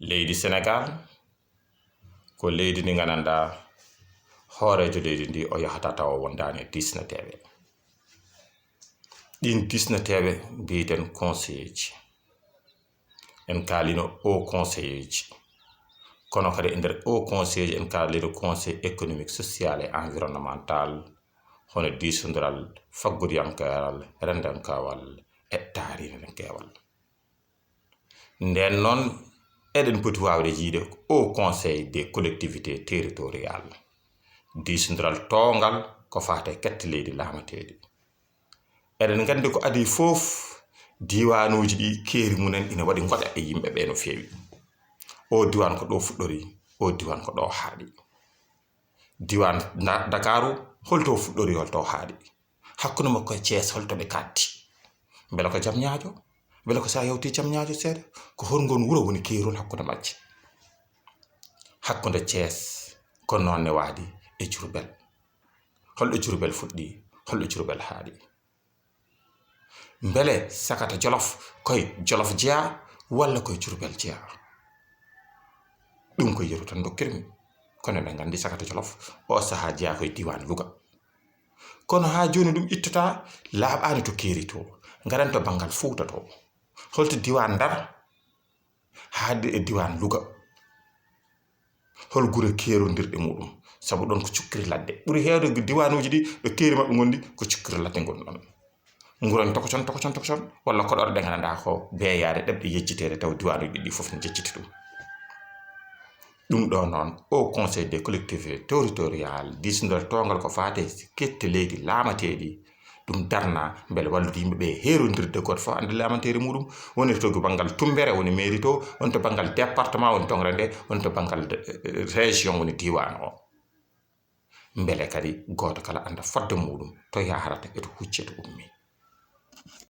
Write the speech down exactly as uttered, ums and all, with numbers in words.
Leydi Senegaal ko leydi ndi nganndanɗaa hooreejo leydi ndi o yahata tawa wondaani e diisneteeɓe. Ɗiin diisneteeɓe mbiyeten conseiller ji. En kaalino o conseiller ji. Kono kadi e nder o conseiller ji en kaalino conseil économique, social et environnemental, hono diisondiral faggodiyankeeral, renndankewal e taarinenkewal. Ndeen noon, eɗen poti waawde jiyde o conseil des collectivités territoriales, diisondiral towngal ko faati e kette leydi laamateeɗi. Eɗen nganndi ko adii fof, diiwaanuuji ɗi keeri mumen ina waɗi ngoɗa e yimɓe ɓe no feewi. O diiwaan ko ɗo fuɗɗori, o diiwaan ko ɗo haaɗi. Diiwaan Nda-, Ndakaaru, holto fuɗɗori, holto haaɗi? Hakkunde makko e Thiès, holto ɓe kaatti? Mbele ko Jamñaajo? Mbele ko so a yawti Jamñaajo seeɗa, ko hol ngol wuro woni keerol hakkunde majje? Hakkunde Thiès ko noon ne waadi e Diourbel. Holɗo Diourbel fuɗɗi, holɗo Diourbel haaɗi? Mbele Sakata Jolof koye Jolof jeyaa walla koye Diourbel jeyaa? Ɗum ko yeru tan dokkirmi. Kono eɗen nganndi Sakata Jolof o sahaa jeyaa koye diiwaan Louga. Kono haa jooni ɗum ittataa, laaɓaani to keeri to. Ngaren to banngal Fuuta to. Holto diiwaan Ndar haaɗi e diiwaan Louga? Hol gure keerondirɗe muɗum? Sabu ɗoon ko cukkiri ladde. Ɓuri heewde diiwaanuuji ɗi ɗo keeri maɓɓe ngondi ko cukkiri ladde ngoni ɗoon. Nguren tokocon, tokocon, tokocon, walla koɗorɗe nganndanɗaa ko beeyaade ɗeɓɗe yejjiteede taw diiwaanuuji ɗi fof ne njejjiti ɗum. Ɗum ɗo noon, o conseil des collectivités territoriales, diisondiral towngal ko faati e kette leydi laamateeɗi, ɗum darna mbele wallude yimɓe ɓe heerondirde, gooto fof annda laamanteeri muɗum, woni to banngal Tumbere, woni mairie to, woni to banngal département, woni tongre nde, woni to banngal, eh, région, woni diiwaan o. Mbele kadi gooto kala annda fodde muɗum, to yahrata e to hucce to ummi.